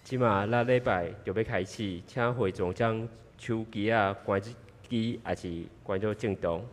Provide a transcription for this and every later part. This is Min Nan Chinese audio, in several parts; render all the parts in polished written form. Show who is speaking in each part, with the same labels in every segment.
Speaker 1: 這馬咱禮拜就欲開始，請會眾將手機仔關機，抑是關做震動。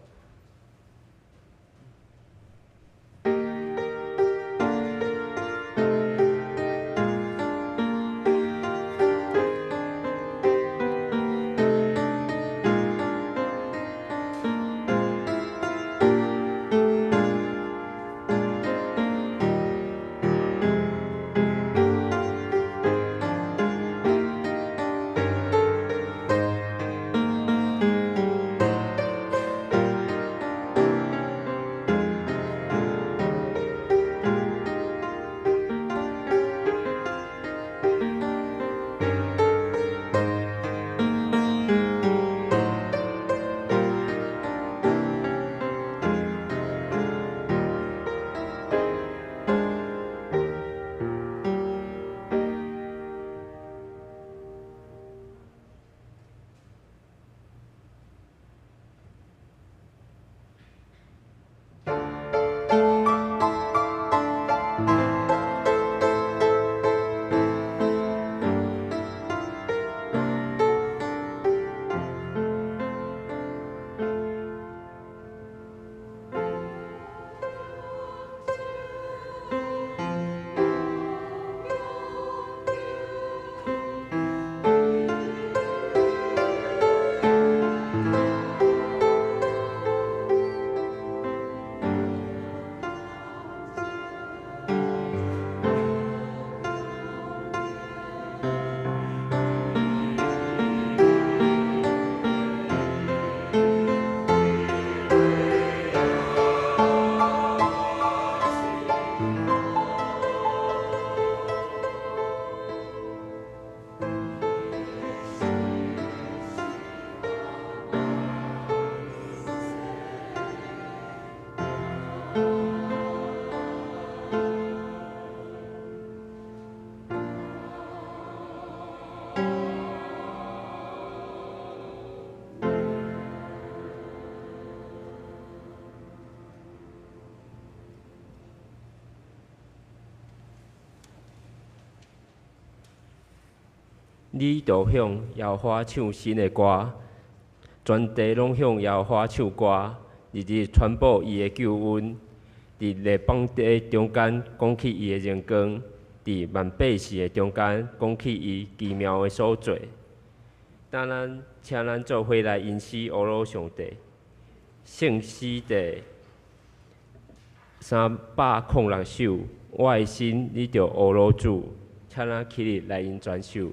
Speaker 1: 你著向耶和華唱新的歌，全地攏向耶和華唱歌，日日傳布伊的救恩，佇列邦的中間講起伊的榮光，佇萬百姓的中間講起伊奇妙的所做。等咱請咱做伙來吟詩呵咾上帝，聖詩第306首，我的心你著呵咾主，請咱起立來吟全首。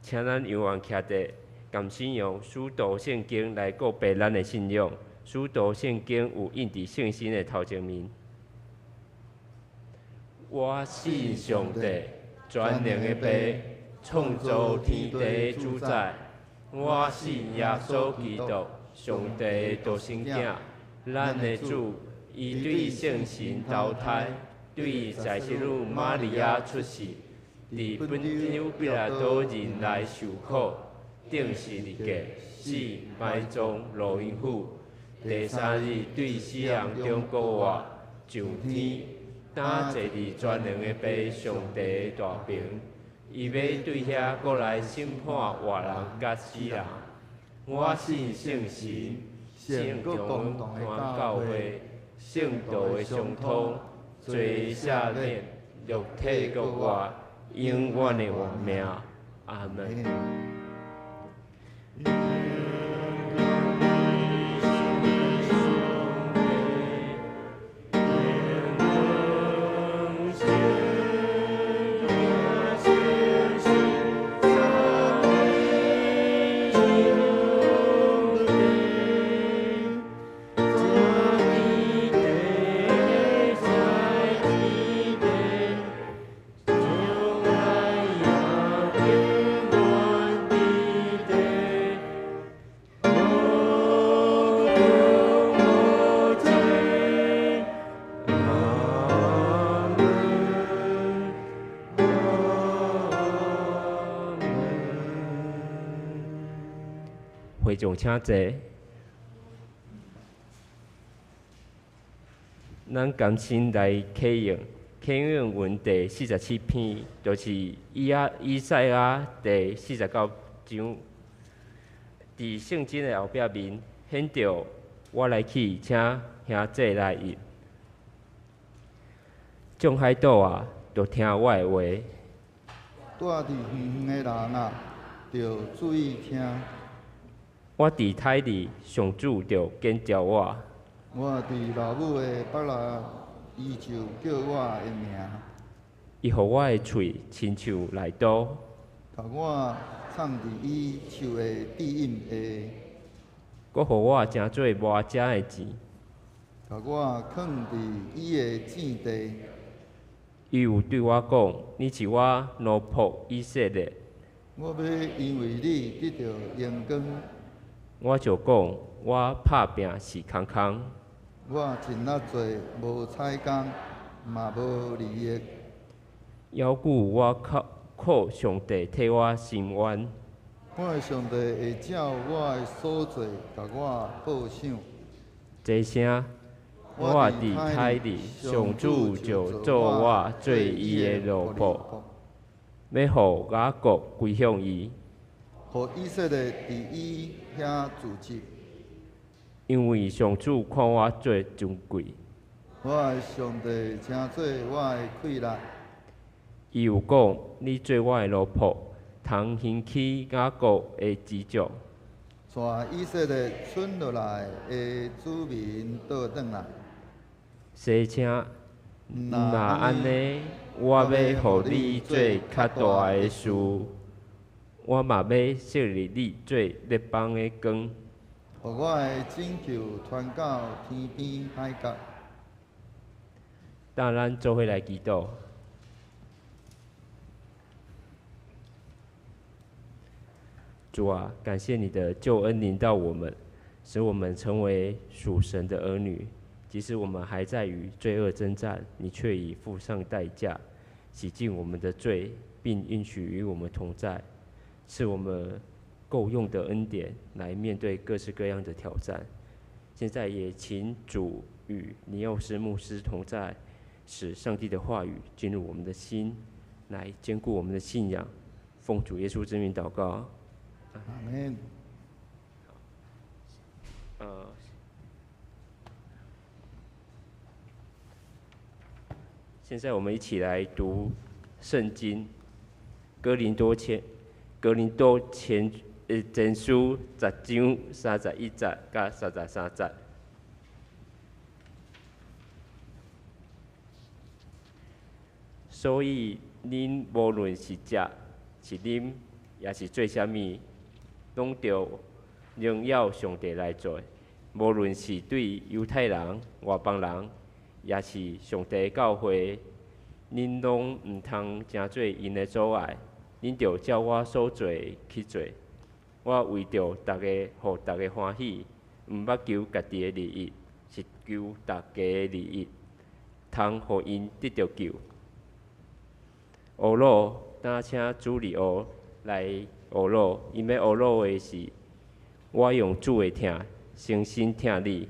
Speaker 1: 請咱永遠徛佇甘信用使徒聖經來告白咱的信仰。使徒聖經有印佇聖身的頭前面。我信上帝，全能的父，創造天地的主宰。我信耶穌基督，上帝的獨生囝，咱的主。伊對聖神投胎，對在聖女瑪利亞出世。佇本丟彼拉多忍耐受苦，釘十字架，死，埋葬，落陰府，第三日對死人中復活，上天，擔坐佇全能的父上帝的大爿。伊欲對遐閣來審判活人佮死人。我信聖神，聖公同的教會，聖徒的相通，罪赦免，肉體復活，永遠的活命。阿門。會眾請坐。咱甘心來啟用，啟用文第47篇，就是以賽亞第49章。佇聖經的後壁面，顯著我來去，請兄弟來譯。眾海島啊，著聽我的話。
Speaker 2: 住佇遠遠的人啊，著注意聽。
Speaker 1: 我佇胎裡，上主就揀召我。
Speaker 2: 我佇老母的腹內，伊就叫我的名。
Speaker 1: 伊予我的喙親像利刀，
Speaker 2: 共我藏佇伊樹的庇蔭下。
Speaker 1: 閣予我成做無食的錢。
Speaker 2: 共我囥佇伊的糋地。
Speaker 1: 伊有對我講：你是我奴僕以色列。
Speaker 2: 我欲因為你得著榮光。
Speaker 1: 我就講，我拍拚是空空。
Speaker 2: 我盡力做，無彩工，嘛無利益。
Speaker 1: 猶久我靠靠上帝替我伸冤。
Speaker 2: 我的上帝會照我的所做，共我報賞。
Speaker 1: 這聲，我佇胎裡，上主就造我做伊的奴僕，欲予雅各歸向伊。
Speaker 2: 予以色列佇伊遐聚集。
Speaker 1: 因為上主看我做尊貴。
Speaker 2: 我的上帝稱做我的氣力。
Speaker 1: 伊有講：你做我的奴僕，通興起雅各的支族。
Speaker 2: 帶以色列剩落來的子民倒轉來。
Speaker 1: 聲稱，若按呢，我欲予你做較大的事，我嘛欲設立你做列邦的光。
Speaker 2: 予我的拯救傳到天邊海角。
Speaker 1: 等咱做伙來祈禱。主啊，感謝你的救恩臨到我們，使我們成為屬神的兒女。即使我們還在與罪惡爭戰，你卻已付上代價，洗淨我們的罪，並應許與我們同在，賜我們夠用的恩典來面對各式各樣的挑戰。現在也請主與尼奧斯牧師同在，使上帝的話語進入我們的心，來堅固我們的信仰。奉主耶穌之名禱告。
Speaker 2: 阿門。
Speaker 1: 現在我們一起來讀聖經，哥林多前書10章31節到33節。所以恁無論是食是啉，抑是做啥物，攏著榮耀上帝來做。無論是對猶太人、外邦人，抑是上帝教會，恁攏毋通成做𪜶的阻礙。恁著照我所做的去做。我為著逐家，予逐家歡喜，毋捌求家己的利益，是求逐家的利益，通予𪜶得著救。呵咾，今請主利歐來懊惱，𪜶欲懊惱的是，我用主的疼，誠心疼你。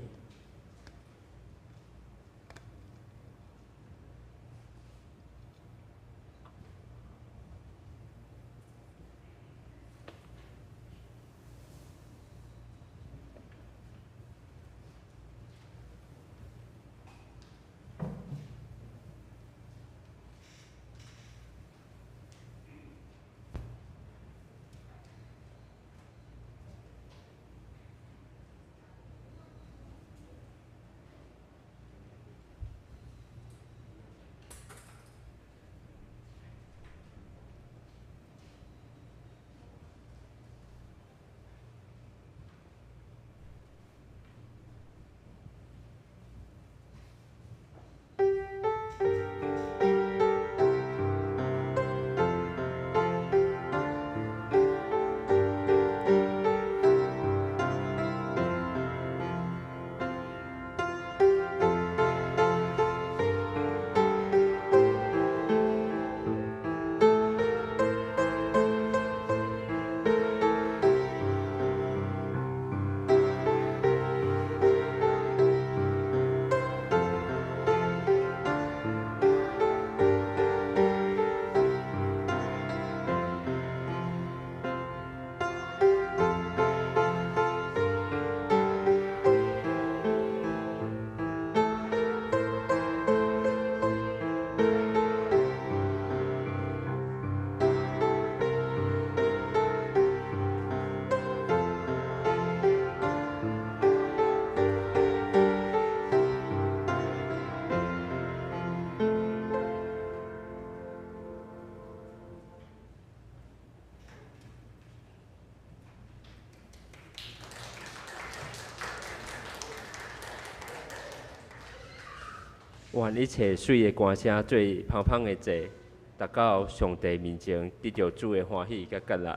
Speaker 1: 願一切媠的歌聲做芳芳的祭，達到上帝面前，得著主的歡喜佮悅納。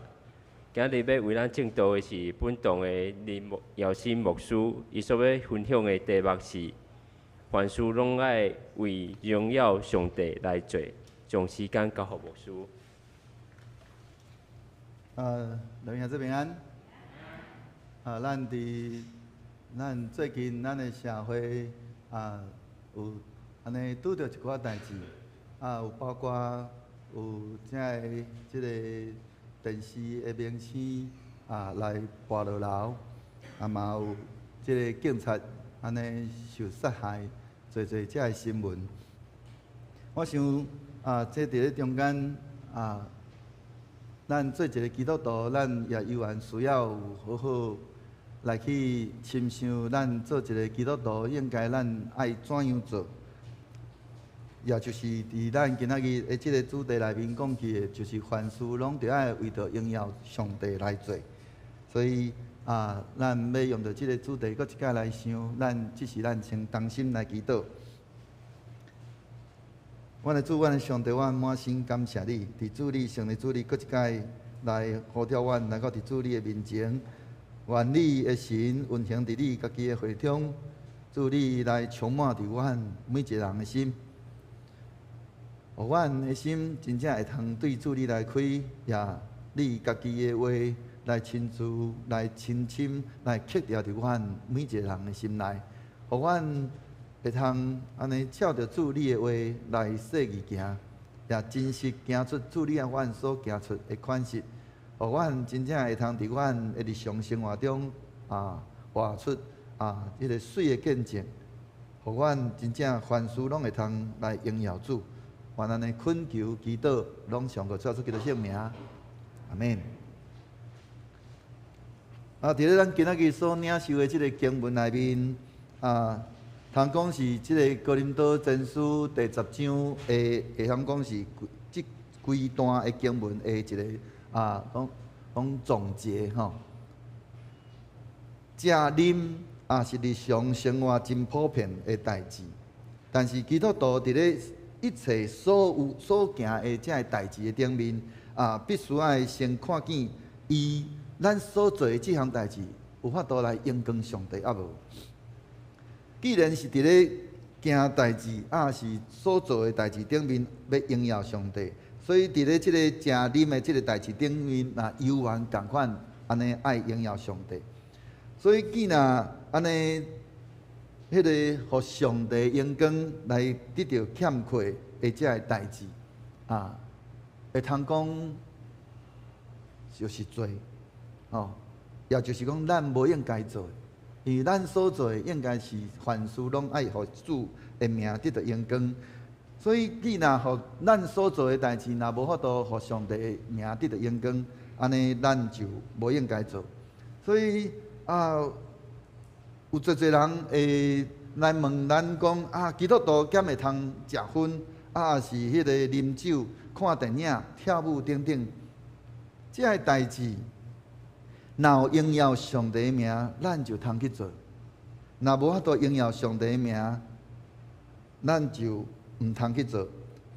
Speaker 1: 今日欲為咱證道的是本堂的林牧耀新牧師，伊所欲分享的題目是：凡事攏愛為榮耀上帝來做。將時間交予牧師。
Speaker 2: 劉兄姊平安。咱佇咱最近咱的社會有按呢拄著一寡代誌，有包括有遮个這个電視的明星來跋落樓，嘛有這个警察按呢受殺害，濟濟遮个新聞。我想這佇咧中間咱做一个基督徒，咱也猶原需要有好好來去深想，咱做一个基督徒應該咱愛怎樣做？也就是佇咱今仔日的這个主題內面講起的，就是凡事攏著愛為著榮耀上帝來做。所以咱欲用著這个主題，閣一擺來想，咱這時咱先同心來祈禱。阮的主，阮的上帝，阮滿心感謝你，佇主你聖靈主你，閣一擺來呼召阮來到佇主你的面前。願你的神運行佇你家己的會中，主你來充滿佇阮每一个人的心，予阮的心真正會通對主你來開，也你家己的話來親自、來親深、來刻著佇阮每一个人的心內，予阮會通按呢照著主你的話來細膩行，也真實行出主你予阮所行出的款式。予阮真正會通佇阮的日常生活中活出這个媠的見證，予阮真正凡事攏會通來榮耀主。願按呢懇求祈禱，攏上過主耶穌基督聖名，阿們。佇咧咱今仔日所領受的這个經文內面，通講是這个哥林多前書第十章的，會曉講是這規段的經文的一个。講總結吼，食啉是日常生活真普遍的代誌，但是基督徒佇咧一切所有所行的這个代誌的頂面必須愛先看見伊咱所做的這項代誌有法度來榮光上帝抑無？既然是佇咧行代誌，抑是所做的代誌頂面欲榮耀上帝，所以佇咧這個食啉的這個代誌頂面，若猶原仝款按呢愛榮耀上帝。所以既若按呢，彼個予上帝榮光來得著欠缺的這个代誌，啊，會通講就是罪，吼，也就是講咱無應該做的，因為咱所做的應該是凡事攏愛予主的名得著榮光。所以既若予咱所做的代誌，若無法度予上帝的名得著榮光，按呢咱就無應該做。所以啊，有濟濟人會來問咱講啊，基督徒敢會通食薰，啊，抑是彼个啉酒、看電影、跳舞等等，這个代誌，若有榮耀上帝的名，咱就通去做；若無法度榮耀上帝的名，咱就毋通去做。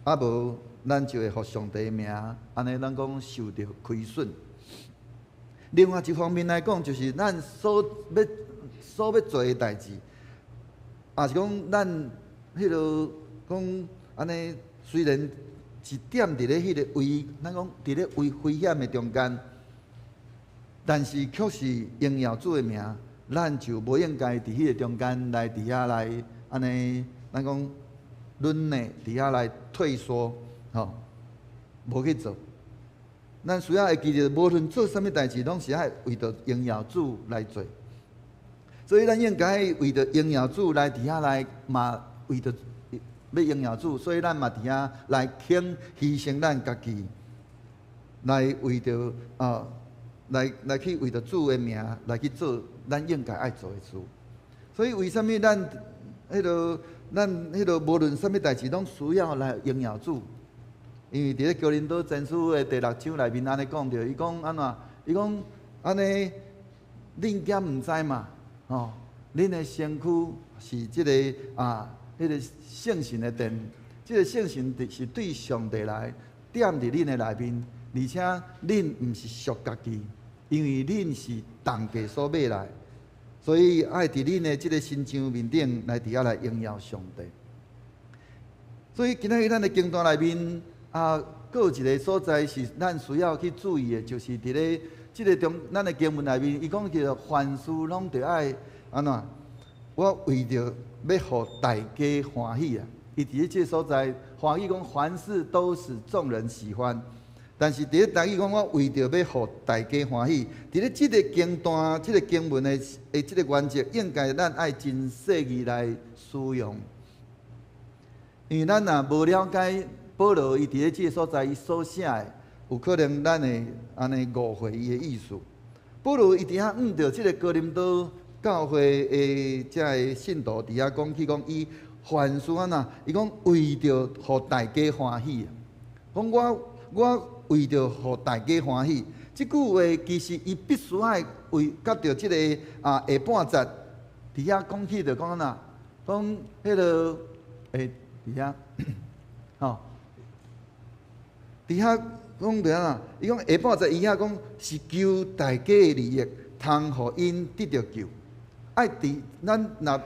Speaker 2: 啊無，咱就會予上帝的名，按呢咱講受著虧損。另外一方面來講，就是咱所欲做的代誌，也是講咱彼个講按呢，雖然是踮佇咧彼个危，咱講佇咧危險的中間，但是卻是榮耀主的名，咱就無應該佇彼个中間來佇遐來按呢，咱講忍呢，佇遐來退縮，吼，無去做。咱需要會記得，無論做啥物代誌，攏是愛為著榮耀主來做。所以咱應該為著榮耀主來佇遐來，嘛為著欲榮耀主，所以咱嘛佇遐來肯犧牲咱家己，來為著啊，來去為著主的名來去做咱應該愛做的事。所以為啥物咱彼个咱彼个無論啥物代誌，攏需要來榮耀主？因為佇咧哥林多前書的第六章內面按呢講著，伊講按怎？伊講按呢，恁敢毋知嘛？吼，恁的身軀是這个啊，彼个聖神的殿，這个聖神是對上帝來踮佇恁的內面，而且恁毋是屬家己，因為恁是重價所買來，所以愛佇恁的這个身上面頂來佇遐來榮耀上帝。所以今仔日咱的經段內面啊，閣有一个所在是咱需要去注意的，就是佇咧這个中咱的經文內面，伊講叫做凡事攏著愛按怎？我為著欲予大家歡喜啊！伊佇咧這个所在歡喜講凡事都使眾人喜歡，但是佇咧台語講我為著欲予大家歡喜，佇咧這個經段、這個經文的這个原則，應該咱愛真細膩來使用，因為咱若無了解保羅伊佇咧這个所在伊所寫的，有可能咱會按呢誤會伊的意思。保羅伊佇遐向著這个哥林多教會的這个信徒佇遐講起講，伊凡事按怎？伊講為著予大家歡喜，講我為著予大家歡喜。這句話其實伊必須愛為佮著這個啊下半節佇遐講起著講按怎？講彼个佇遐吼。佇遐講著按怎？伊講下半節伊遐講是求大家的利益，通予𪜶得著救。愛佇咱若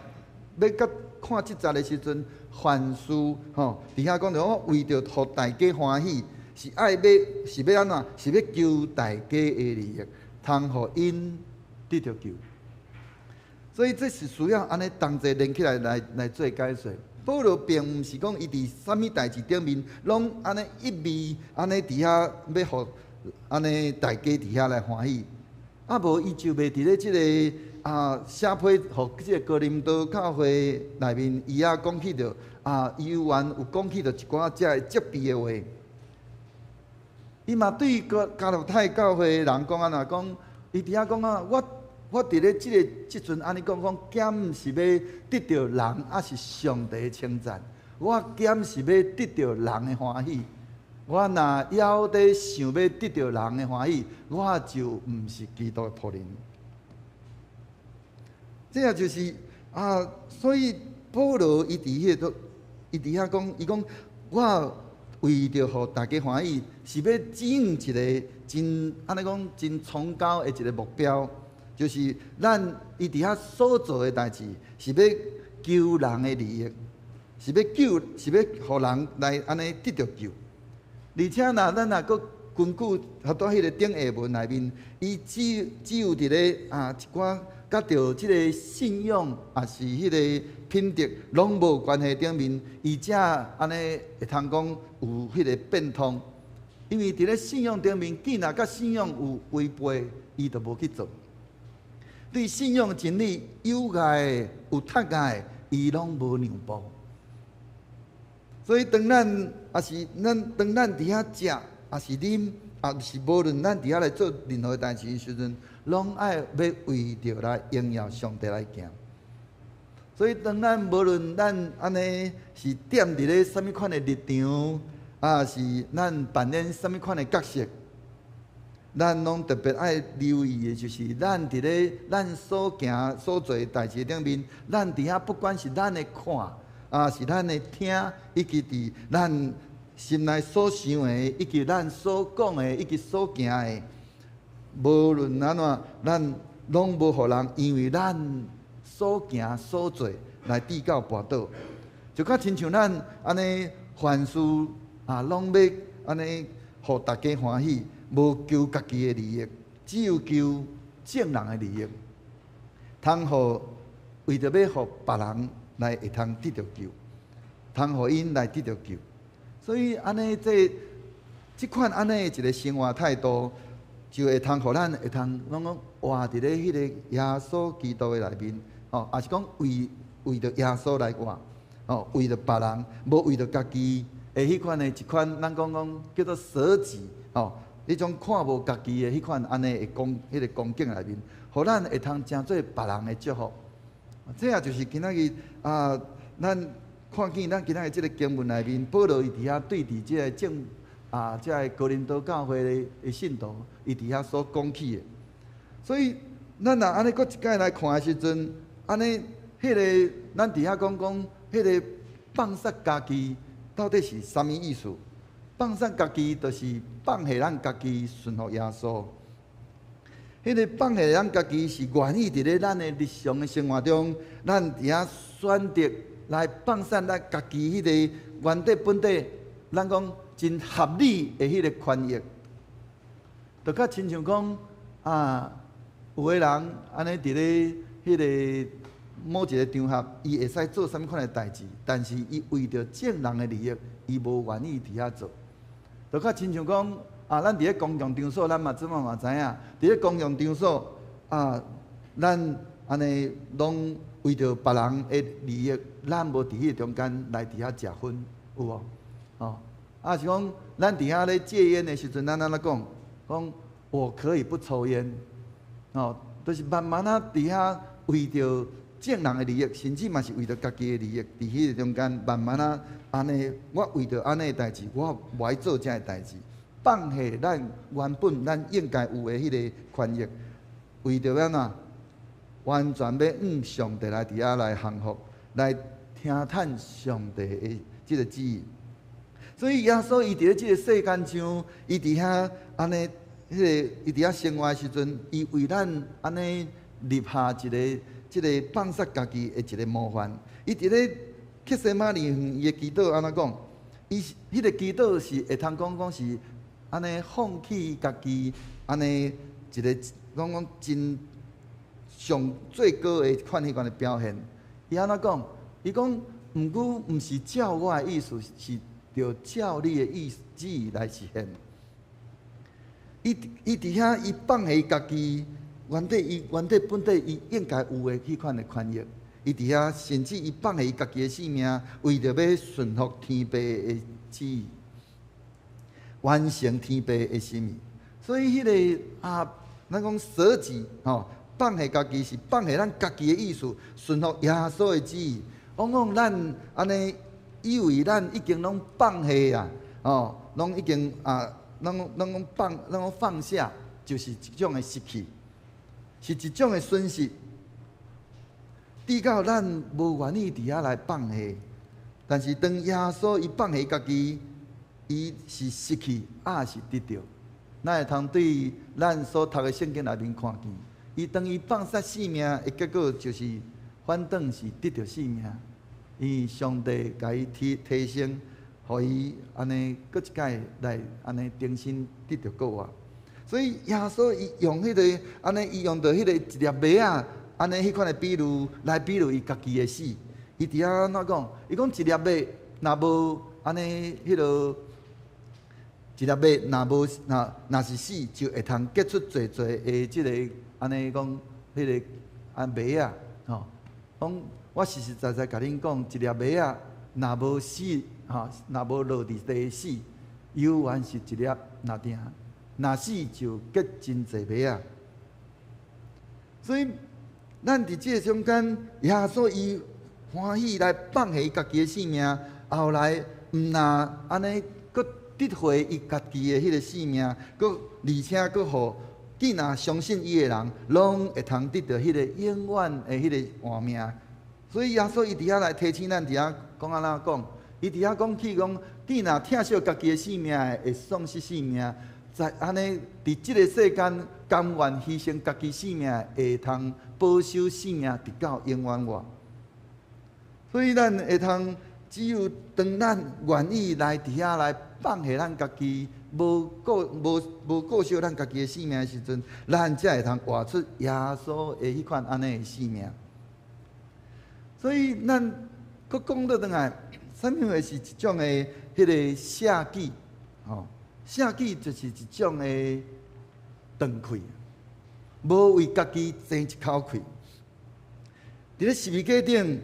Speaker 2: 欲佮看這節的時陣，凡事吼，佇遐講著我為著予大家歡喜，是愛欲是欲按怎？是欲求大家的利益，通予𪜶得著救。所以這是需要按呢同齊連起來來做解說。保羅並毋是講伊佇啥物代誌頂面，攏按呢一味按呢佇遐欲予按呢大家佇遐來歡喜，啊無伊就袂佇咧這个啊寫批予這个哥林多教會內面，伊也講起著啊，伊猶原有講起著一寡這个責備的話。伊嘛對加拉太教會的人講按怎講？伊佇遐講啊，我佇咧這个這陣按呢講講，敢毋是欲得著人，抑是上帝的稱讚？我敢是欲得著人的歡喜？我若猶咧想欲得著人的歡喜，我就毋是基督的僕人。這也就是啊，所以保羅伊佇彼个，伊佇遐講，伊講我為著予大家歡喜，是欲指向一个真按呢講真崇高的一个目標。就是咱伊佇遐所做的代誌，是欲求人的利益，是欲救，是欲予人來按呢得著救。而且若咱若閣根據拄才彼个頂下文內面，伊只有佇咧一寡佮著這个信仰，抑是彼个品德攏無關係頂面，伊才按呢會通講有彼个變通。因為佇咧信仰頂面，既若佮信仰有違背，伊就無去做。對信仰真理有礙有窒礙，伊攏無讓步。所以當咱抑是咱當咱佇遐食，抑是啉，抑是無論咱佇遐來做任何代誌的時陣，攏愛欲為著來榮耀上帝來行。所以當咱無論咱按呢是踮佇咧啥物款的立場，抑是咱扮演啥物款的角色，咱攏特別愛留意的，就是咱佇咧咱所行所做的代誌頂面，咱佇遐不管是咱的看，抑是咱的聽，以及佇咱心內所想的，以及咱所講的，以及所行的，無論按怎，咱攏無予人因為咱所行所做來致到跋倒，就較親像咱按呢凡事啊，攏欲按呢予大家歡喜，無求家己的利益，只有求眾人的利益，通予為著欲予別人來會通得著救，通予𪜶來得著救。所以按呢，這款按呢一个生活態度，就會通予咱會通攏講活佇咧彼个耶穌基督的內面，吼，抑是講為著耶穌來活，吼，為著別人，無為著家己的彼款的一款，咱講講叫做捨己，吼，彼種看無家己的彼款按呢的光，彼个光景內面，予咱會通成做別人的祝福。這也就是今仔日啊，咱看見咱今仔日這个經文內面，保羅伊佇遐對佇這个正啊，這个哥林多教會的信徒，伊佇遐所講起的。所以，咱若按呢閣一擺來看的時陣，按呢，彼个咱佇遐講講，彼个放殺家己到底是啥物意思？放殺家己就是放下咱家己，順服耶穌。彼个放下咱家己是願意佇咧咱的日常的生活中，咱佇遐選擇來放殺咱家己彼个原底本底，咱講真合理的彼个權益，就較親像講啊，有的人按呢佇咧彼个某一个場合，伊會使做啥物款的代誌，但是伊為著眾人的利益，伊無願意佇遐做，就較親像講啊，咱佇咧公共場所，咱嘛這馬嘛知影，佇咧公共場所啊，咱按呢攏為著別人的利益，咱無佇彼个中間來佇遐食薰，有無？吼，抑是講咱佇遐咧戒煙的時陣，咱按怎講？講我可以不抽煙，吼，就是慢慢仔佇遐為著眾人的利益，甚至嘛是為著家己的利益，佇彼个中間慢慢仔按呢，我為著按呢的代誌，我無愛做這个代誌，放下咱原本咱應該有的彼个權益，為著按怎？完全欲向上帝來佇遐來降服，來聽趁上帝的這个旨意。所以耶穌伊佇咧這个世間上，伊佇遐按呢，彼个伊佇遐生活的時陣，伊為咱按呢立下一个這个放殺家己的一个模範。伊佇咧客西馬尼園伊的祈禱按怎講？伊彼个祈禱是會通講講是按呢放棄家己，按呢一个講講真上最高的款彼款的表現。伊按怎講？伊講，毋過毋是照我的意思，是著照你的意旨意來實現。伊佇遐，伊放下家己原底，伊原底本底伊應該有的彼款的權益。伊佇遐，甚至伊放下伊家己的性命，為著欲順服天父的旨意，完成天父的心意。所以，彼个啊，咱講捨己吼，放下家己是放下咱家己的意思，順服耶穌的旨意。往往咱按呢以為咱已經攏放下啊，哦，攏已經啊，攏講放，攏講放下，就是一種的失去，是一種的損失。直到咱無願意佇遐來放下，但是當耶穌伊放下家己，伊是失去，抑是得著。咱會通對咱所讀的聖經內面看見，伊當伊放殺性命的結果，就是反轉是得著性命。伊上帝共伊提提升，予伊按呢閣一擺來按呢重新得著復活。所以耶穌伊用彼個按呢，伊用著彼個一粒麥仔，按呢彼款的比喻來比喻伊家己的死。伊佇遐按怎講？伊講一粒麥若無按呢彼个一粒麥若無若若是死，就會通結出濟濟的這个按呢講彼个啊麥仔吼。講我實實在在共恁講，一粒麥仔若無死吼，若無落佇地死，猶原是一粒爾定。若死就結真濟麥仔。所以咱佇這个中間，耶穌伊歡喜來放下伊家己的性命，後來毋若按呢，閣得回伊家己的彼个性命，閣而且閣予既若相信伊的人，攏會通得著彼个永遠的彼个活命。所以耶穌伊佇遐來提醒咱，佇遐講按怎講？伊佇遐講起講，既若疼惜家己的性命的，會喪失性命；在按呢，佇這个世間甘願犧牲家己性命的，會通保守性命，直到永遠活。所以咱會通，只有當咱願意來佇遐來放下咱家己，無顧無無顧惜咱家己的性命的時陣，咱才會通活出耶穌的彼款按呢的性命。所以咱閣講倒轉來，啥物貨是一種的彼个捨己？吼，捨己就是一種的斷氣，無為家己爭一口氣。佇咧十字架頂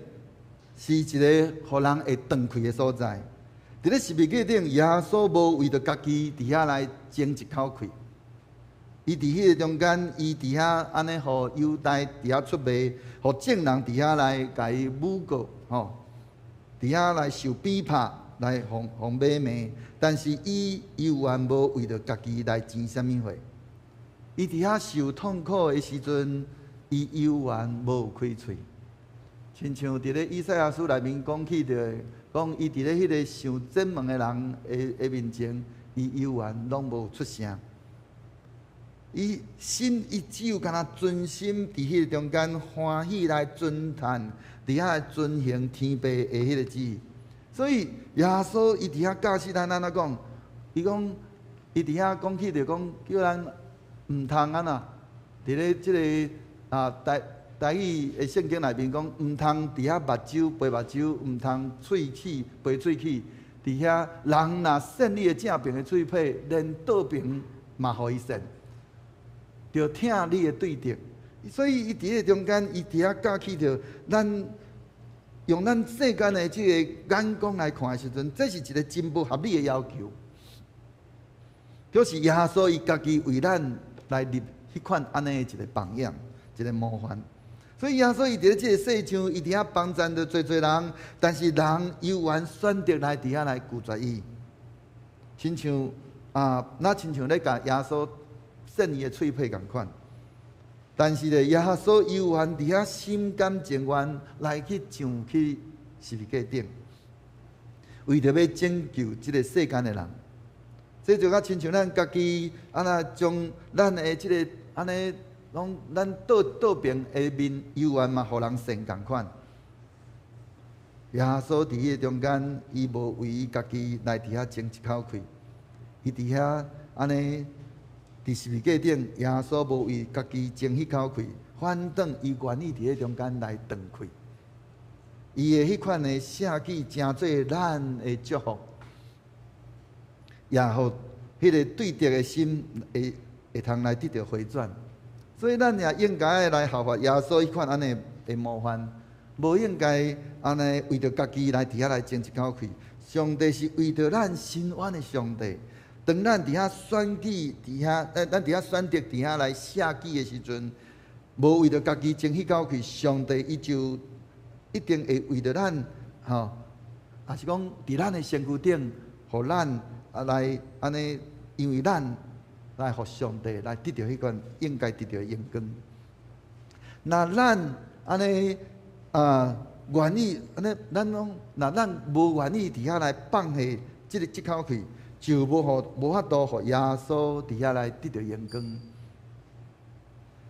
Speaker 2: 是一个予人會斷氣的所在。佇咧十字架頂，耶穌無為著家己佇遐來爭一口氣。伊佇彼個中間，伊佇遐按呢，予猶大佇遐出賣，予眾人佇遐來共伊誣告，吼，佇遐來受逼迫，來予予買賣。但是伊猶原無為著家己來爭啥物貨。伊佇遐受痛苦的時陣，伊猶原無開喙。親像佇咧以賽亞書內面講起著，講伊佇咧彼個受審問的人的面前，伊猶原攏無出聲。伊心，伊只有干焦專心佇彼个中間歡喜來遵行，佇遐來遵行天父的彼个旨意。所以耶穌伊佇遐教示咱按怎講？伊講，伊佇遐講起著講，叫咱毋通按怎？佇咧這个啊台台語的聖經內面講，毋通佇遐目睭賠目睭，毋通喙齒賠喙齒。佇遐人若扇你的正爿的喙䫌，連倒爿嘛予伊扇。著疼你的對敵，所以伊佇彼個中間，伊佇遐教起著咱用咱世間的這個眼光來看的時陣，這是一個真無合理的要求。就是耶穌伊家己為咱來立彼款按呢的一個榜樣，一個模範。所以耶穌伊佇咧這個世上，伊佇遐幫贊著濟濟人，但是人猶原選擇來佇遐來拒絕伊。親像啊，若親像咧共耶穌扇伊的喙䫌仝款，但是咧，耶穌猶原佇遐心甘情願來去上去十字架頂，為著欲拯救這个世間的人。這就較親像咱家己按怎將咱的這个按呢，攏咱倒倒爿的面猶原嘛，予人扇仝款。耶穌佇彼个中間，伊無為伊家己來佇遐爭一口氣，伊佇遐按呢。佇十字架頂，耶穌無為家己爭彼口氣，反轉伊願意佇彼中間來斷氣。伊的彼款的捨己，成做咱的祝福，也予彼个對敵的心會會通來得著回轉。所以咱也應該來效法耶穌彼款按呢的模範，無應該按呢為著家己來佇遐來爭一口氣。上帝是為著咱伸冤的上帝。當咱佇遐選舉，佇遐，咱佇遐選擇佇遐來捨己的時陣，無為著家己爭彼口氣，上帝伊就一定會為著咱，吼，也是講佇咱的身軀頂，予咱啊來按呢，因為咱來予上帝來得著彼款應該得著的榮光。若咱按呢啊願意按呢，咱攏若咱無願意佇遐來放下這个這口氣，就無予無法度予耶穌佇遐來得著榮光，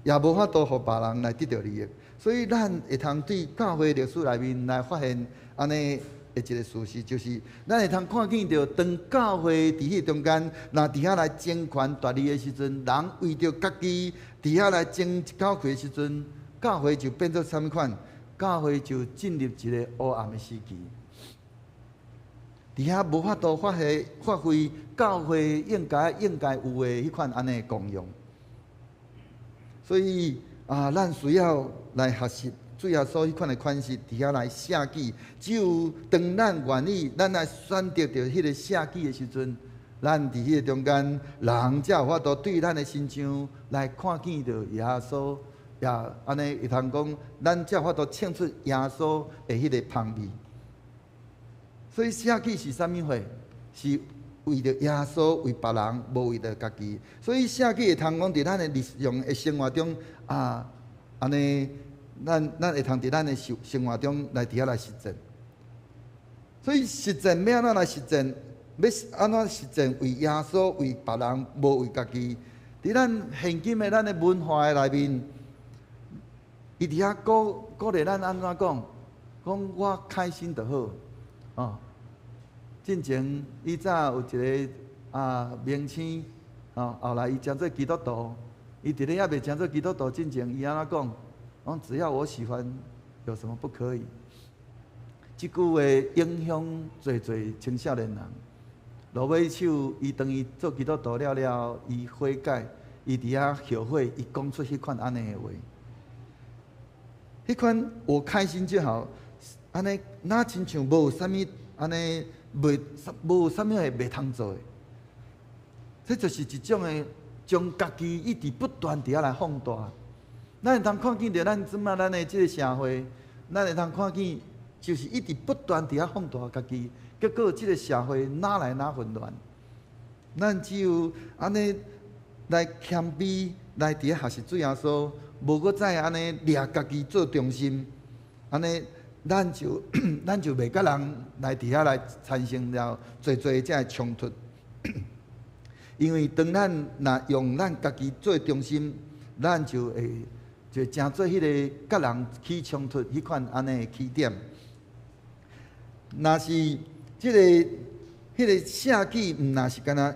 Speaker 2: 也無法度予別人來得著利益。所以咱會通對教會歷史內面來發現按呢的的一个事實，就是咱會通看見著，當教會佇彼中間，若佇遐來爭權奪利的時陣，人為著家己佇遐來爭一口氣的時陣，教會就變做啥物款？教會就進入一個黑暗的時期，佇遐無法度發揮教會應該有的彼款按呢功用。所以啊，咱需要來學習主耶穌彼款的款式，佇遐來捨己。只有當咱願意，咱來選擇著彼個捨己的時陣，咱佇彼個中間，人才有法度對咱的身上來看見著耶穌，也按呢會通講，咱才有法度唱出耶穌的彼個芳味。所以捨己是啥物貨？是為著耶穌，為別人，無為著家己。所以捨己會通講，佇咱的日常的生活中啊，按呢，咱會通佇咱的生活中來佇遐來實踐。所以實踐欲按怎來實踐？欲按怎實踐？為耶穌，為別人，無為家己。佇咱現今的咱的文化的內面，伊佇遐鼓勵咱按怎講？講我開心就好，哦。進前以早有一個明星，哦，後來伊成做基督徒，伊佇咧猶未成做基督徒進前，伊按怎講？講只要我喜歡，有什麼不可以？這句話影響濟濟青少年人。落尾手，伊當伊做基督徒了了，伊悔改，伊佇遐後悔，伊講出彼款按呢的話。彼款我開心就好，按呢若親像無啥物按呢袂無啥物會袂通做的。這就是一種的將家己一直不斷佇遐來放大。咱會通看見著咱這馬咱的這個社會，咱會通看見就是一直不斷佇遐放大家己，結果這個社會愈來愈混亂。咱只有按呢來謙卑，來佇遐學習主耶穌，無閣再按呢掠家己做中心，按呢咱就袂佮人來佇遐來產生了濟濟這个衝突。因為當咱若用咱家己做中心，咱就會就成做彼個佮人起衝突彼款按呢的起點。若是彼個捨己，毋若是干焦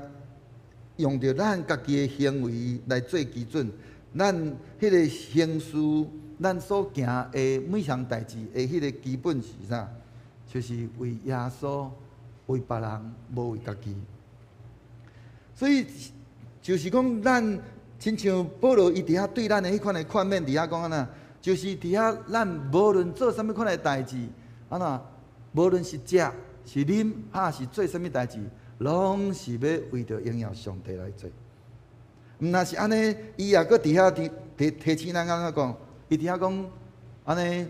Speaker 2: 用著咱家己的行為來做基準，咱彼個行事，咱所行的每項代誌的彼個基本是啥？就是為耶穌、為別人，無為家己。所以就是講，咱親像保羅伊佇遐對咱的彼款的勸勉，佇遐講按怎，就是佇遐咱無論做啥物款的代誌，按怎，無論是食是啉，抑是做啥物代誌，攏是欲為著榮耀上帝來做。毋若是按呢，伊也閣佇遐提醒咱按怎講？伊佇遐講按呢，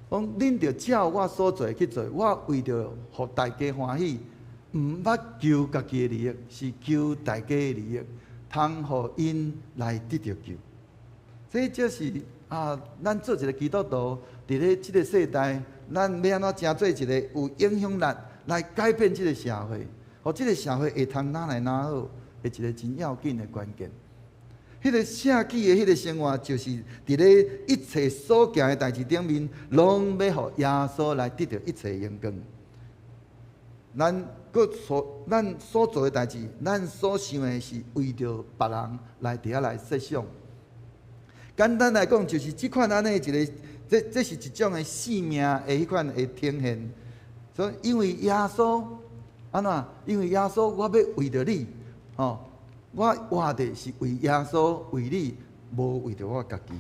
Speaker 2: 講恁著照我所做去做，我為著予大家歡喜。毋捌求家己的利益，是求大家的利益，通予𪜶來得著救。這就是啊，咱做一個基督徒，佇咧這個世代，咱欲按怎成做一個有影響力來改變這個社會，予這個社會會通愈來愈好，的一個真要緊的關鍵。彼個捨己的彼個生活，就是佇咧一切所行的代誌頂面，攏欲予耶穌來得著一切榮光。咱所做的代誌，咱所想的是為著別人來佇遐來設想。簡單來講，就是這款按呢一個，這是一種的生命的彼款的呈現。所以，因為耶穌按怎？因為耶穌，我欲為著你，吼，我活的是為耶穌，為你，無為著我家己。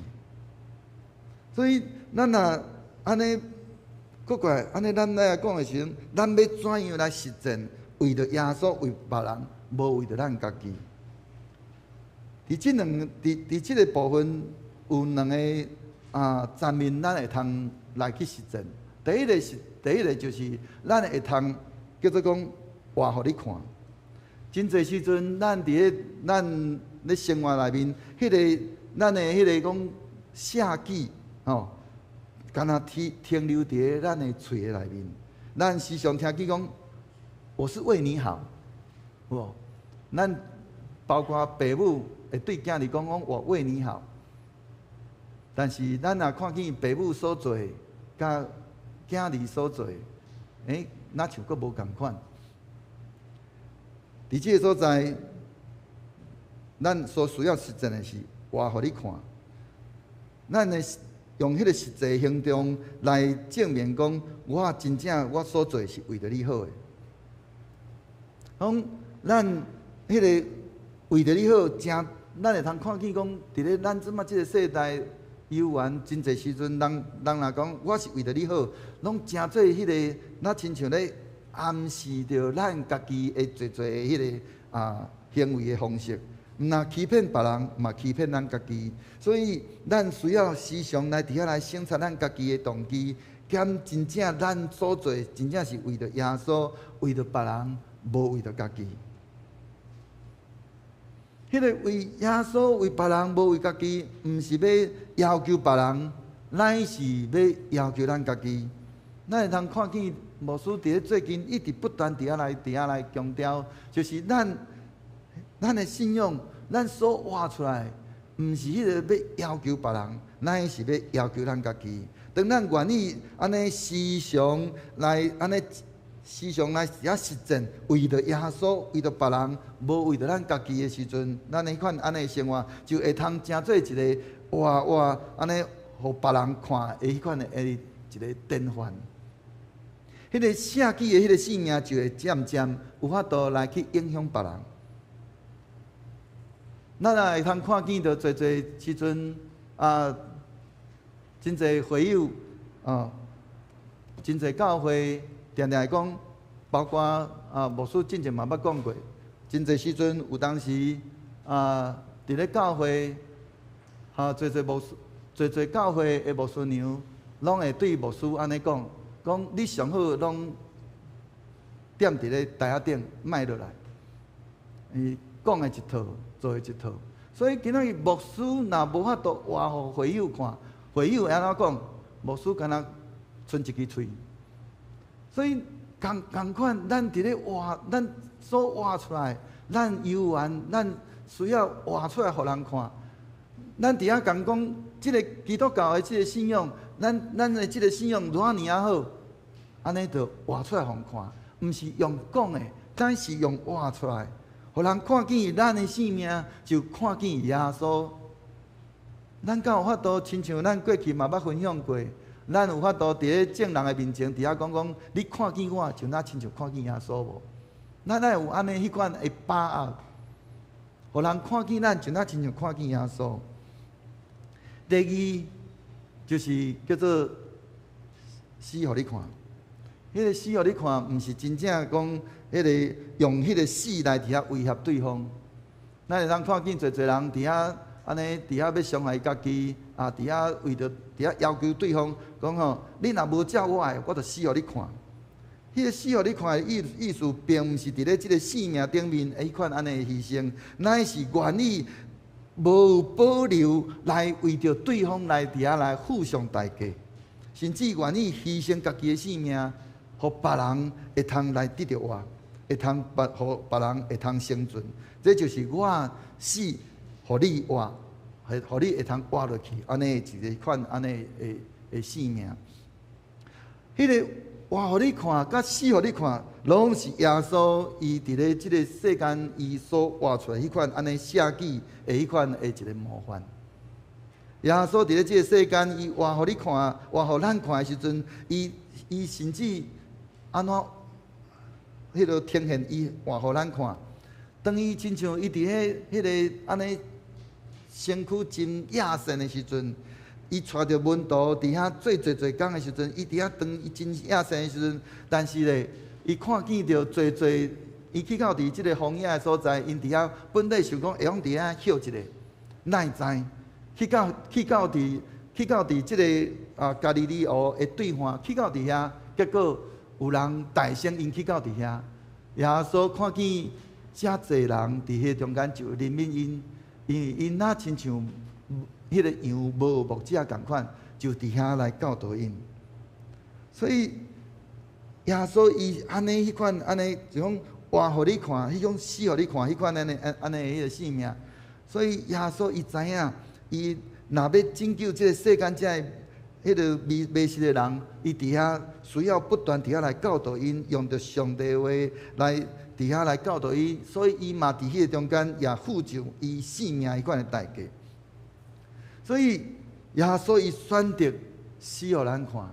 Speaker 2: 所以，咱若按呢。閣過來，按呢，咱來講的時陣，咱欲怎樣來實踐？為著耶穌，為別人，無為著咱家己。佇這個部分有兩個層面，咱會通來去實踐。第一個就是咱會通叫做講活予你看。真濟時陣，咱佇咧咱咧生活內面，彼個咱的彼個講捨己吼。敢若停留佇咧咱的喙的內面，咱時常聽見講，我是為你好，有無？咱包括爸母會對囝兒講講我為你好，但是咱若看見爸母所做的，佮囝兒所做的，若像閣無仝款。佇這个所在，咱所需要實踐的是活予你看。咱的用彼个實際行動來證明講，我真正我所做是為著你好的。講咱彼个為著你好，誠咱會通看見講，佇咧咱這馬這个世代，猶原真濟時陣，人人若講我是為著你好，攏誠做彼个，若親像咧暗示著咱家己的濟濟的彼个行為的方式。毋若欺騙別人，嘛欺騙咱家己。所以，咱需要時常來佇遐來省察咱家己的動機，敢真正咱所做，真正是為著耶穌，為著別人，無為著家己。彼个為耶穌、為別人，無為家己，毋是欲要求別人，乃是欲要求咱家己。咱會通看見牧師佇咧最近一直不斷佇遐來強調，就是咱的信仰，咱所活出來，毋是彼个欲要求別人，乃是欲要求咱家己。當咱願意按呢時常來按呢時常來遐實踐，為著耶穌，為著別人，無為著咱家己的時陣，咱彼款按呢生活就會通成做一個活活按呢，予別人看的彼款的一個典範。彼个捨己的彼个生命就會漸漸有法度來去影響別人。咱也會通看見著濟濟時陣啊，真濟會友啊，真濟教會定定會講，包括牧師進前嘛捌講過，真濟時陣有當時啊，佇咧教會，濟濟牧師，濟濟教會的牧師娘，攏會對牧師按呢講，講你上好攏踮佇咧台仔頂，莫落來。伊講的一套，做的一套。所以今仔日牧師若無法度活予會友看，會友會按怎講？牧師敢若賰一支喙。所以仝仝款，咱佇咧活，咱所活出來，咱猶原，咱需要活出來予人看。咱佇遐共講，這个基督教的這个信仰，咱的這个信仰偌爾仔好，按呢就活出來予人看，毋是用講的，咱是用活出來，予人看見咱的生命，就看見耶穌。咱敢有法度親像咱過去嘛捌分享過，咱有法度佇咧眾人的面前佇遐講講，你看見我，就若親像看見耶穌無？咱愛有按呢彼款的把握，予人看見咱，就若親像看見耶穌。第二就是叫做死予你看，彼个死予你看，毋是真正講彼个用彼个死來佇遐威脅對方。咱會通看見濟濟人佇遐按呢，佇遐欲傷害家己，佇遐為著佇遐要求對方講吼，你若無照我的，我就死予你看。彼个死予你看的意思，並毋是佇咧這个性命頂面彼款按呢的犧牲，乃是願意無保留來為著對方來佇遐來付上代價，甚至願意犧牲家己的性命，予別人會通來得著活，會通別予別人會通生存。這就是我死予你活，予你會通活落去，按呢一个款按呢的性命。彼个活予你看，佮死予你看，攏是耶穌伊佇咧這个世間，伊所活出來彼款按呢捨己的彼款的一个模範。耶穌佇咧這个世間，伊活予你看，活予咱看的時陣，伊甚至按怎彼个呈現伊活予咱看。當伊親像伊佇彼個按呢身軀真野性的時陣，伊帶著門徒佇遐做濟濟工的時陣，伊佇遐當伊真野性的時陣，但是咧，伊看見著濟濟，伊去到佇這个荒野的所在，𪜶佇遐本來想講會用佇遐歇一下，哪會知去到佇這个加利利湖的對岸，去到佇遐，結果有人代先𪜶去到佇遐，耶穌看見遮濟人佇彼中間就憐憫𪜶，因為𪜶若親像彼個羊無牧者仝款，就佇遐來教導𪜶。所以耶穌伊按呢彼款按呢就講活予你看，彼種死予你看，彼款按呢按呢彼个性命。所以耶穌伊知影，伊若欲拯救這个世間遮的彼个迷迷失的人，伊佇遐需要不斷佇遐來教導𪜶，用著上帝話來佇遐來教導伊，所以伊嘛佇彼個中間也付上伊性命彼款的代價。所以耶穌伊選擇死予咱看，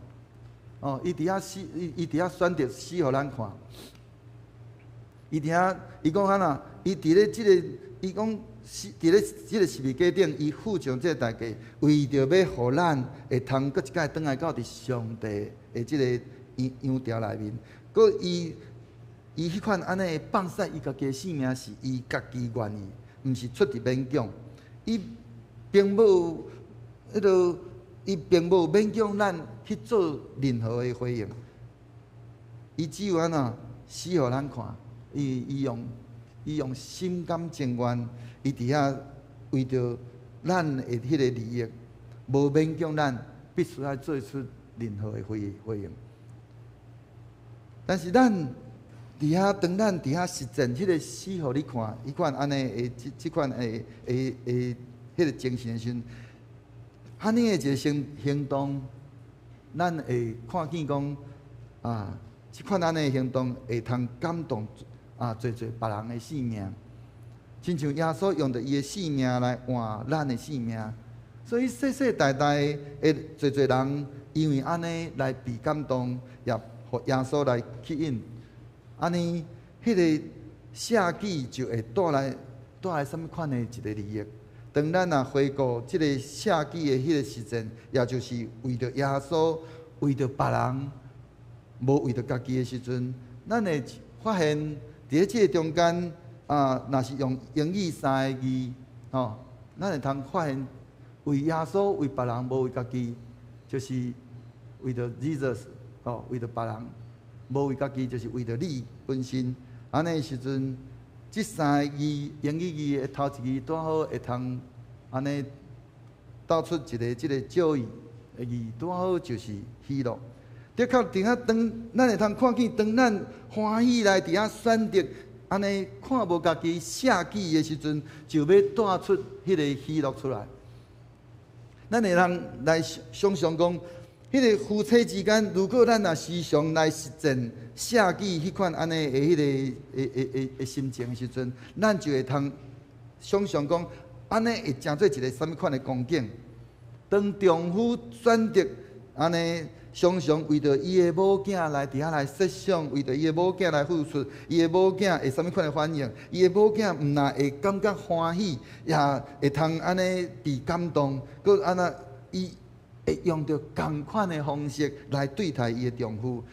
Speaker 2: 哦，伊佇遐死，伊佇遐選擇死予咱看。伊佇遐，伊講按怎？伊佇咧這個，伊講死佇咧這個十字架頂，伊付上這個代價，為著欲予咱會通閣一擺轉來到佇上帝的這個羊羊牢內面。閣伊彼款按呢放捨伊家己的性命，是伊家己願意，毋是出佇勉強。伊並無彼個，伊並無勉強咱去做任何的回應。伊只有按怎死予咱看，伊用心甘情願，伊佇遐為著咱的彼個利益，無勉強咱必須愛做出任何的回應。但是咱佇遐，當咱佇遐實踐彼個死予你看，彼款按呢的這款的彼個精神的時陣，按呢的一個行動，咱會看見講啊，這款按呢的行動會通感動啊，濟濟別人的性命，親像耶穌用著伊的性命來換咱的性命，所以世世代代的濟濟人因為按呢來被感動，也予耶穌來吸引，按呢，彼個捨己就會帶來啥物款的一個利益。當咱若回顧這個捨己的彼個時陣，也就是為著耶穌，為著別人，無為著家己的時陣，咱會發現佇咧這個中間啊，若是用英語三個字，吼，咱會通發現為耶穌、為別人，無為家己，就是為著 Jesus，吼，為著別人，無為家己，就是為著你本身。按呢時陣，這三個字英語字的頭一字拄好會通按呢道出一個這個 joy 的字，拄好就是喜樂。的確，佇遐當咱會通看見，當咱歡喜來佇遐選擇按呢看無家己捨己的時陣，就欲帶出彼個喜樂出來。咱會通來想象講，彼個夫妻之間，如果咱若時常來實踐捨己彼款按呢的彼個的心情的時陣，咱就會通想象講，按呢會成做一個啥物款的光景。當丈夫選擇按呢常常為著伊的某囝來佇遐來設想，為著伊的某囝來付出，伊的某囝會啥物款的反應？伊的某囝毋但會感覺歡喜，也會通按呢被感動，閣按怎伊會用著仝款的方式來對待伊的丈夫。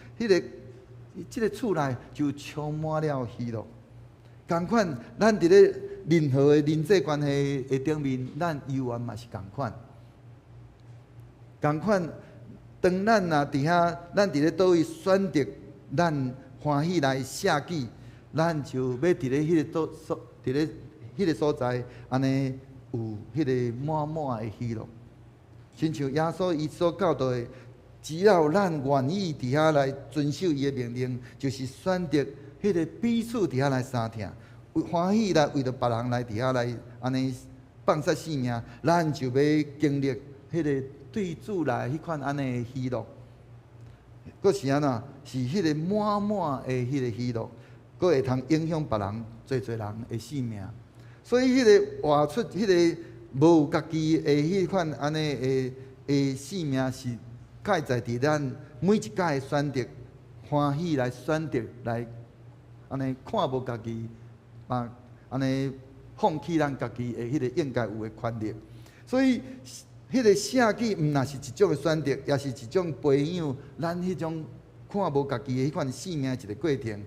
Speaker 2: 這個厝內就充滿了喜樂。仝款，咱佇咧任何的人際關係的頂面，咱猶原嘛是仝款。仝款，當咱若佇遐，咱佇咧佗位選擇咱歡喜來捨己，咱就欲佇咧彼個所在，按呢有彼個滿滿的喜樂。親像耶穌伊所教導的，只要咱願意佇遐來遵守伊的命令，就是選擇彼個彼此佇遐來相疼，歡喜來為著別人來佇遐來按呢放捨性命，咱就欲經歷彼個對主來彼款按呢的喜樂。閣是按怎？是彼個滿滿的彼個喜樂，閣會通影響別人，濟濟人的性命。所以彼個活出彼個無家己的彼款按呢的性命，是蓋在佇咱每一擺的選擇，歡喜來選擇來按呢看無家己，啊，按呢放棄咱家己的彼個應該有的權利。所以，彼個捨己毋但是一種的選擇，也是一種培養咱彼種看無家己的彼款性命的一個過程。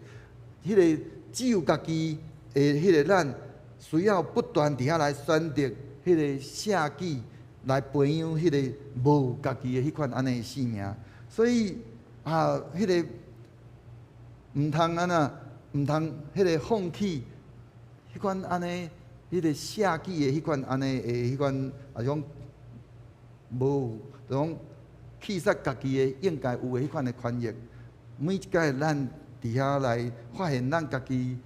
Speaker 2: 彼個只有家己的彼個咱，需要不斷佇遐來選擇彼個捨己，來培養彼個無家己的彼款按呢的性命。所以啊，彼個毋通按怎，毋通彼個放棄彼款按呢，彼個捨己的彼款按呢的彼款啊種無，就講棄殺家己的應該有的彼款的權益。每一擺咱佇遐來發現咱家己，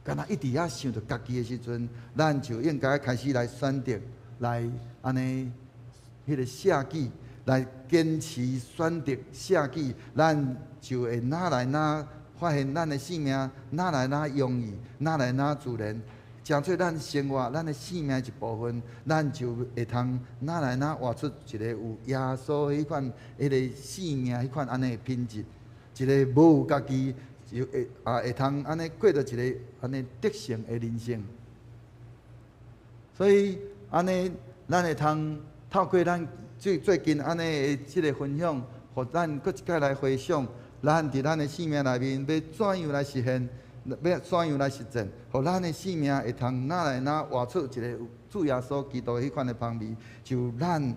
Speaker 2: 敢若一直遐想著家己的時陣，咱就應該開始來選擇來按呢彼個捨己，來堅持選擇捨己，咱就會愈來愈發現咱的生命愈來愈容易，愈來愈自然，成做咱生活、咱的生命一部分，咱就會通愈來愈活出一個有耶穌彼款彼个生命彼款按呢的品質，一个無有家己就會啊會通按呢過著一个按呢得勝的人生。所以按呢，咱會通透過咱最最近按呢的這个分享，予咱閣一擺來回想，咱佇咱的生命內面欲怎樣來實現，欲怎樣來實踐，予咱的生命會通愈來愈活出一个有主耶穌基督彼款的芳味。就咱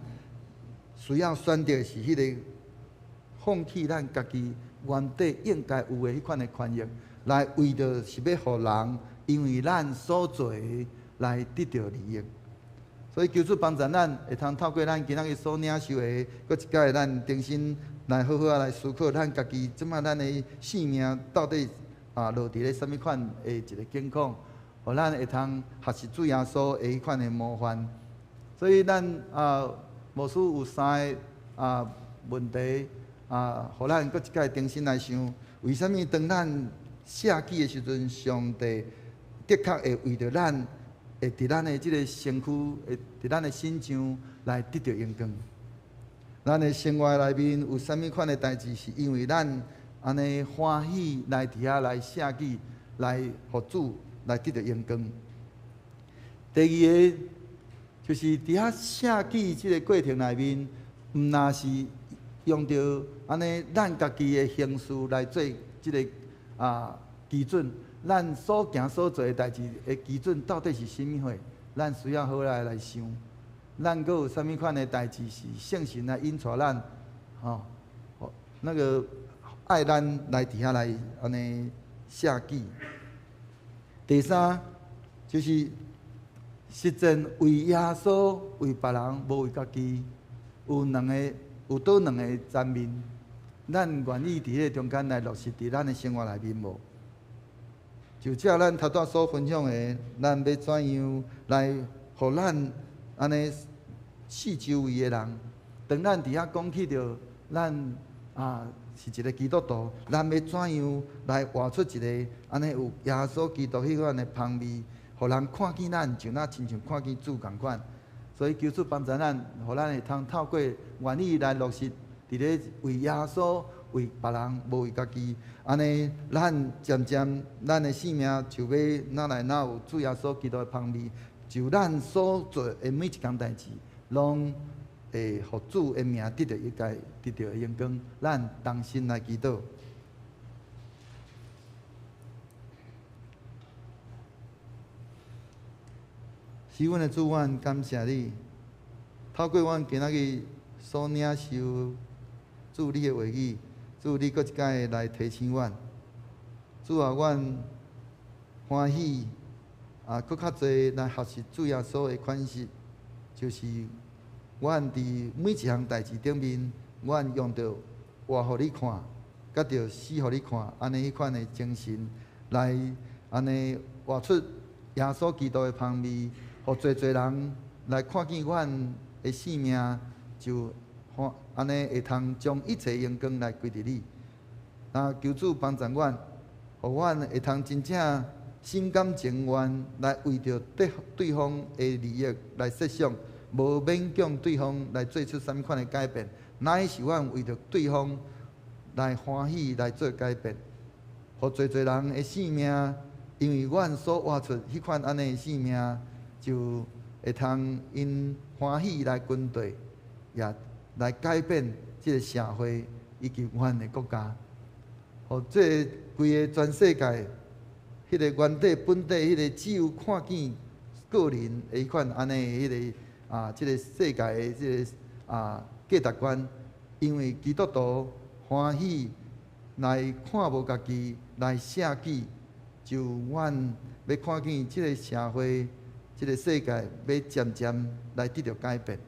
Speaker 2: 需要選擇的是彼个放棄咱家己原底應該有的彼款的權益，來為著是欲予人，因為咱所做的來得著利益。所以求主幫助咱，會通透過咱今仔日所領受的，閣一擺咱重新來好好仔來思考，咱家己這擺咱的生命到底啊落佇咧啥物款的一个境況，予咱會通學習主耶穌的彼款的模範。所以咱啊，牧師有三个啊問題啊，予咱閣一擺重新來想，為啥物當咱捨己的時陣，上帝的確會為著咱，會佇咱的這个身軀，會佇咱的身上來得著榮光。咱的生活內面有啥物款的代誌，是因為咱按呢歡喜來佇遐來捨己，來予主來得著榮光。第二个就是佇遐捨己這个過程內面，毋若是用著按呢咱家己的形事來做這个啊基準。咱所行所做的代誌的基準到底是啥物貨？咱需要好來來想。咱閣有啥物款的代誌是聖神來引帶咱，吼，那个愛咱來佇遐來按呢捨己。第三就是實踐為耶穌、為別人，無為家己。有兩个，有佗兩个層面，咱願意佇彼个中間來落實佇咱的生活內面無？就照咱頭拄所分享的，咱欲怎樣來予咱按呢四周圍的人，當咱佇遐講起著咱啊是一个基督徒，咱欲怎樣來活出一个按呢有耶穌基督彼款的芳味，予人看見咱就若親像看見主仝款。所以求主幫助咱，予咱會通透過願意來落實佇咧為耶穌、為別人，無為家己。按呢，咱漸漸咱的生命就欲愈來愈有主耶穌基督的芳味。就咱所做的每一工代誌，攏會予主的名得著一個得著榮光。咱同心來祈禱。是阮的主，阮感謝你，透過阮今仔日所領受主你的話語，主你閣一擺來提醒阮。主啊，阮歡喜啊，閣較濟來學習主耶穌的款式，就是阮佇每一項代誌頂面，阮用著活予你看，佮著死予你看，按呢彼款的精神來按呢活出耶穌基督的芳味。予濟濟人來看見阮的生命，就按呢會通將一切榮光來歸佇你。啊，求主幫助阮，予阮會通真正心甘情願來為著對對方的利益來設想，無勉強對方來做出啥物款的改變，乃是阮為著對方來歡喜來做改變，予濟濟人的生命，因為阮所活出彼款按呢的生命，就會通𪜶歡喜來跟隨，也來改變這个社會以及阮的國家。予這个規个全世界，彼个原底本底彼个只有看見個人的彼款按呢彼个啊，這个世界的這个啊價值觀，因為基督徒歡喜來看無家己，來捨己，就阮欲看見這个社會。這个世界欲漸漸來得著改變。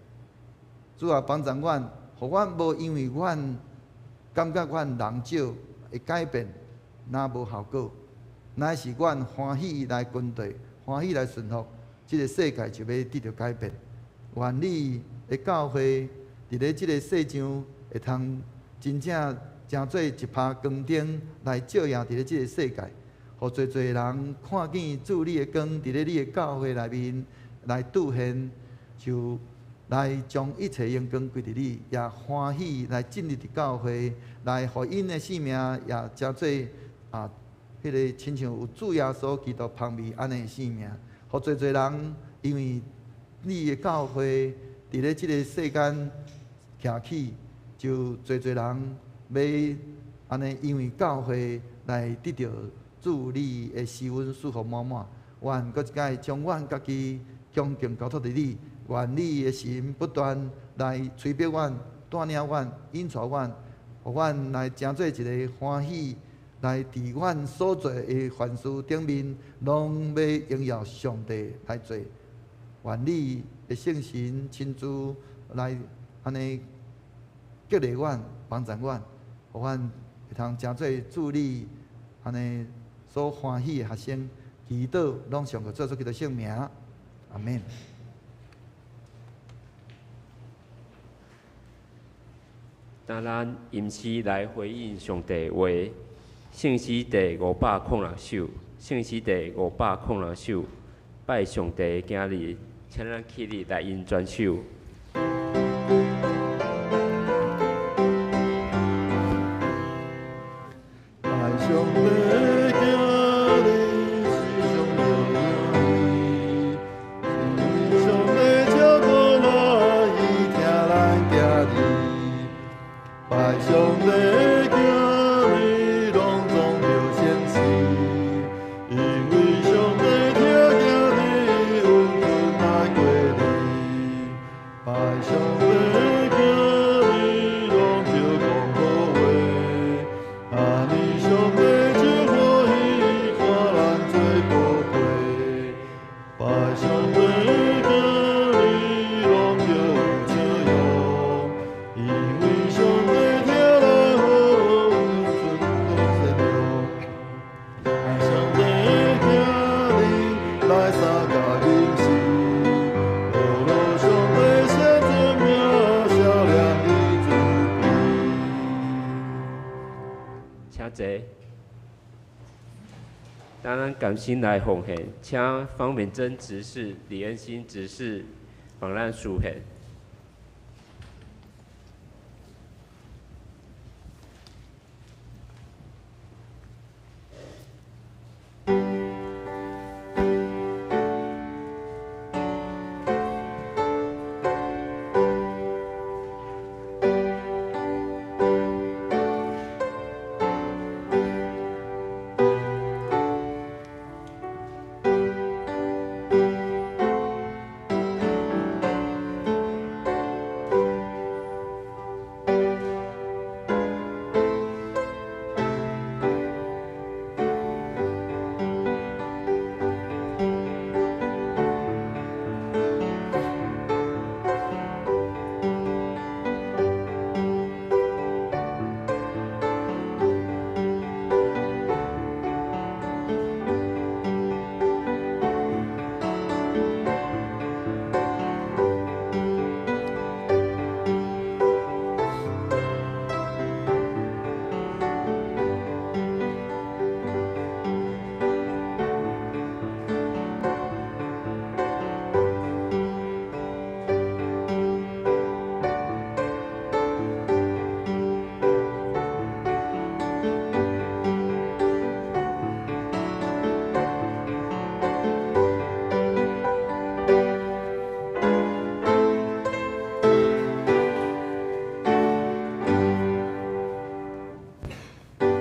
Speaker 2: 主啊，幫助阮，予阮無因為阮感覺阮人少會改變，若無效果，乃是阮歡喜來跟隨，歡喜來順服，這个世界就欲得著改變。願你的教會佇咧這个世上會通真正成做一拍光燈來照耀佇咧這个世界，予濟濟人看見主你的光佇咧你的教會內面來出現，就來將一切榮光歸佇你，也歡喜來進入佇教會，來予𪜶的生命也成做啊，彼个親像有主耶穌基督芳味按呢的生命，予濟濟人因為你的教會佇咧這个世間徛起，就濟濟人欲按呢，因為教會來得著主你的施恩賜福滿滿。阮閣一擺將阮家己恭敬交託佇你，願你的神不斷來催逼阮、帶領阮、引導阮，予阮來成做一个歡喜，來佇阮所做的凡事頂面，攏欲榮耀上帝來做。願你的聖神親自來按呢激勵阮、幫助阮，予阮會通成做主你按呢所歡喜的學生。祈禱攏奉主耶穌基督聖名，阿們。
Speaker 1: 當咱吟詩來回應上帝話，聖詩第506首，聖詩第506首，拜上帝的囝兒，請咱起立來吟全首。
Speaker 2: 拜上帝的囝兒，世上的囝兒，因為上帝照顧咱，伊疼咱囝兒。拜上帝的囝兒，攏總著成事，因為上帝疼囝兒，溫存來過日。拜上帝的囝兒，攏著講好話，按呢上帝就歡喜，看咱做寶貝。拜上帝的囝兒，攏著有笑容，因為上帝疼咱好，溫存閣善良。拜上帝的囝兒，來三甲吟詩，學落上帝聖尊名，少年伊慈悲。
Speaker 1: 請坐。當咱甘心來奉獻，請方敏珍執事、李恩新執事幫咱書獻。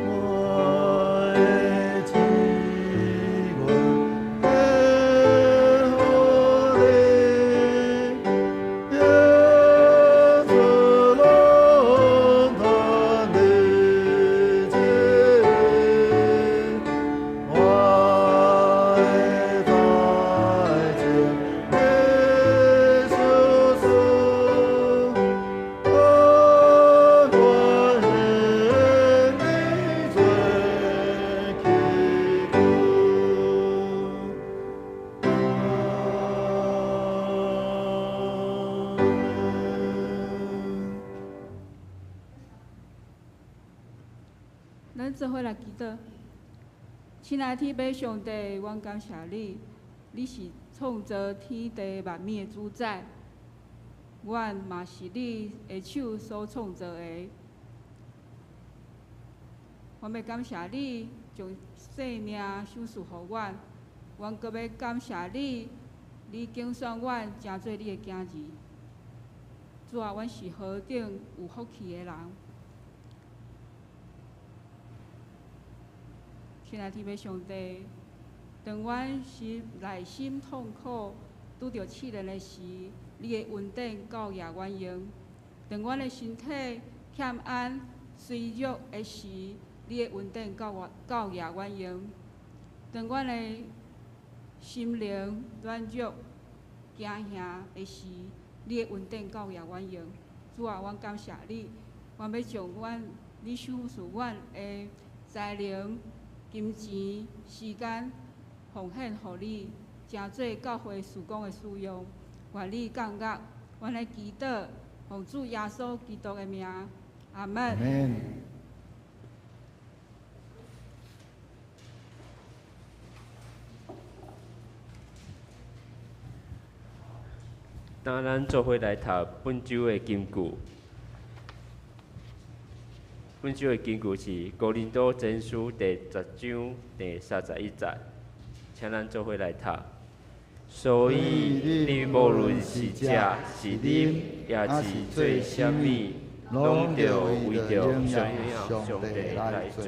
Speaker 2: 我的志願耶和華，耶穌攏嘆的這，我的大情耶穌說，我願意做客。
Speaker 3: 做伙來祈禱。親愛的天父上帝，阮感謝你，你是創造天地萬物的主宰，阮嘛是你的手所創造的。阮欲感謝你，將生命賞賜予阮，阮閣欲感謝你，你揀選阮成做你的囝兒。主啊，阮是何等有福氣的人！親愛的天父上帝，當阮心內心痛苦、拄著試煉的時，你的恩典夠額阮用；當阮的身體欠安、衰弱的時，你的恩典夠額阮用；當阮的心靈軟弱、驚嚇的時，你的恩典夠額阮用。主啊，阮感謝你，阮欲將阮你賞賜阮的才能、金錢、時間奉獻予你，成做教會事工的使用。願你降額，阮來祈禱，奉主耶穌基督的名，阿門。
Speaker 2: 阿
Speaker 1: 當咱做伙來讀本週的金句。本週的金句是《哥林多前書》第十章第31節，請咱做伙來讀。所以你無論是食是啉，抑是做啥物，攏著為著榮耀上帝來做。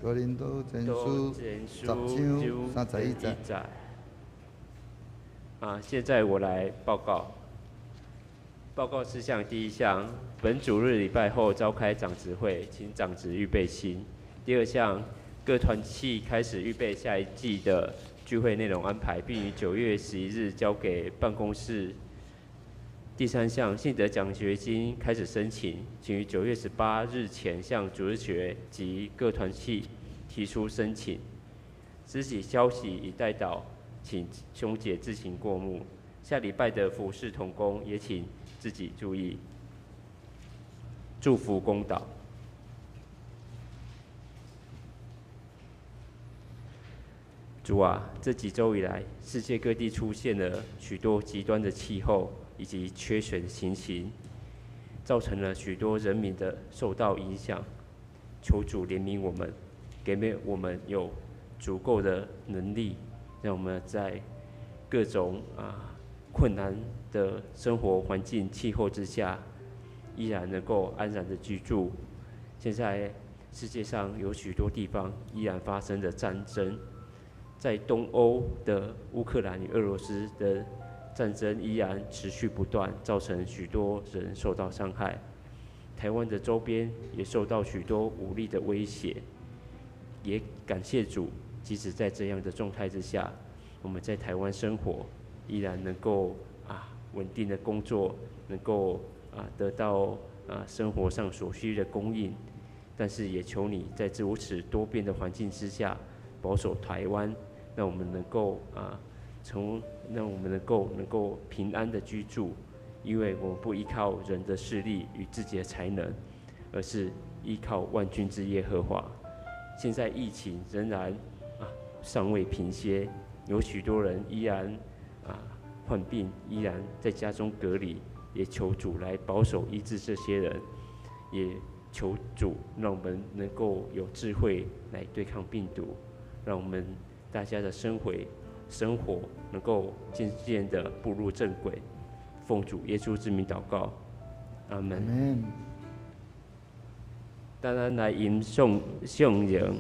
Speaker 2: 哥林多前書十章31節。
Speaker 1: 啊，現在我來報告。報告事項第一項，本主日禮拜後召開長執會，請長執預備心。第二項，各團契開始預備下一季的聚會內容安排，並於9月11日交給辦公室。第三項，信德獎學金開始申請，請於9月18日前向主日學及各團契提出申請。知喜消息已帶到，請兄姐自行過目。下禮拜的服事同工也請自己注意。祝福公禱。主啊，這幾週以來，世界各地出現了許多極端的氣候以及缺水的情形，造成了許多人民的受到影響。求主憐憫我們，給我們有足夠的能力，讓我們在各種困難的生活環境、氣候之下，依然能夠安然的居住。現在世界上有許多地方依然發生着戰爭，在東歐的烏克蘭與俄羅斯的戰爭依然持續不斷，造成許多人受到傷害。台灣的周邊也受到許多武力的威脅。也感謝主，即使在這樣的狀態之下，我們在台灣生活依然能夠穩定的工作，能夠得到生活上所需的供應。但是也求你在如此多變的環境之下，保守台灣，讓我們能夠讓我們能夠平安的居住，因為我們不依靠人的勢力與自己的才能，而是依靠萬軍之耶和華。現在疫情仍然尚未平歇，有許多人依然患病，依然在家中隔離，也求主來保守醫治這些人，也求主讓我們能夠有智慧來對抗病毒，讓我們大家的生活能夠漸漸的步入正軌。奉主耶穌之名禱告，阿門。當咱來吟誦聖詠，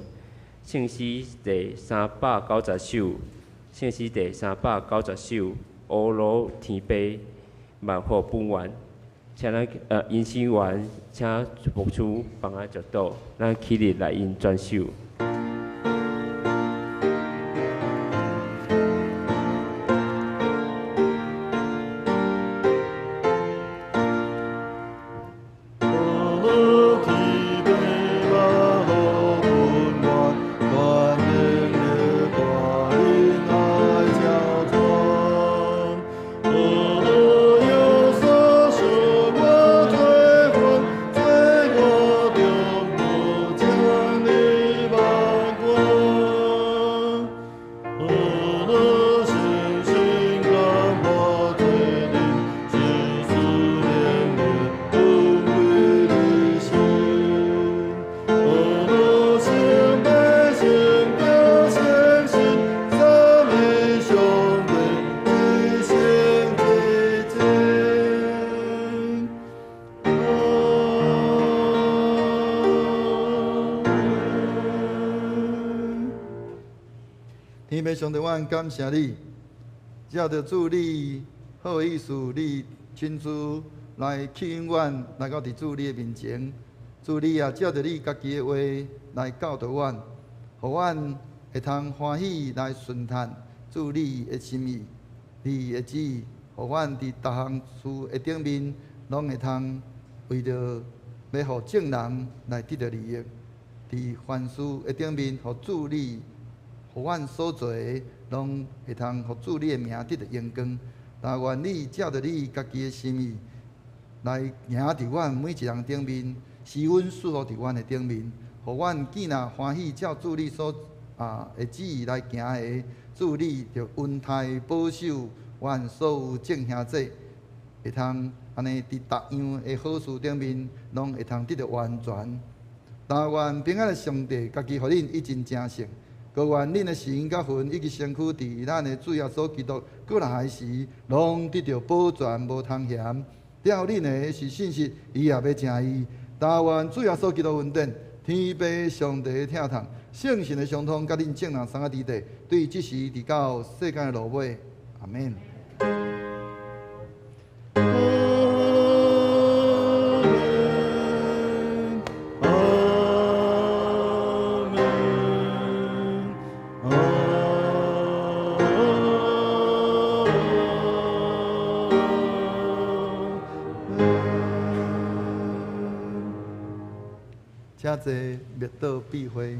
Speaker 1: 聖詩第390首，聖詩第390首，烏魯天父萬福本願，請咱吟詩員，請牧師幫咱祝禱，咱起立來吟全首。
Speaker 2: 罪天父上帝，阮感謝你，照著主你好意思，你親自來吸引阮來到佇主你的面前。主你也照著你家己的話來教導阮，予阮會通歡喜來順從主你的心意，你的旨意，予阮佇逐項事的頂面，攏會通為著欲予眾人來得著利益。佇凡事的頂面，予主你，予阮所做的，攏會通予主你的名得著榮光。但願你照著你家己的心意來行佇阮每一人頂面，施恩賜福佇阮的頂面，予阮見若歡喜照主你所的旨意來行的，主你就恩待保守阮所有眾兄弟，會通按呢佇逐樣的好事頂面，攏會通得著完全。但願平安的上帝，家己予恁一盡成聖，閣願恁的神佮魂以及身軀，佇咱的主耶穌基督閣來時，攏得著保全無通嫌。吊恁的是信實，伊也欲成伊。但願主耶穌基督恩典，天父上帝的疼痛，聖神的相通，佮恁眾人三個弟弟，對這時直到世間的落尾，阿們。請坐，默禱閉會。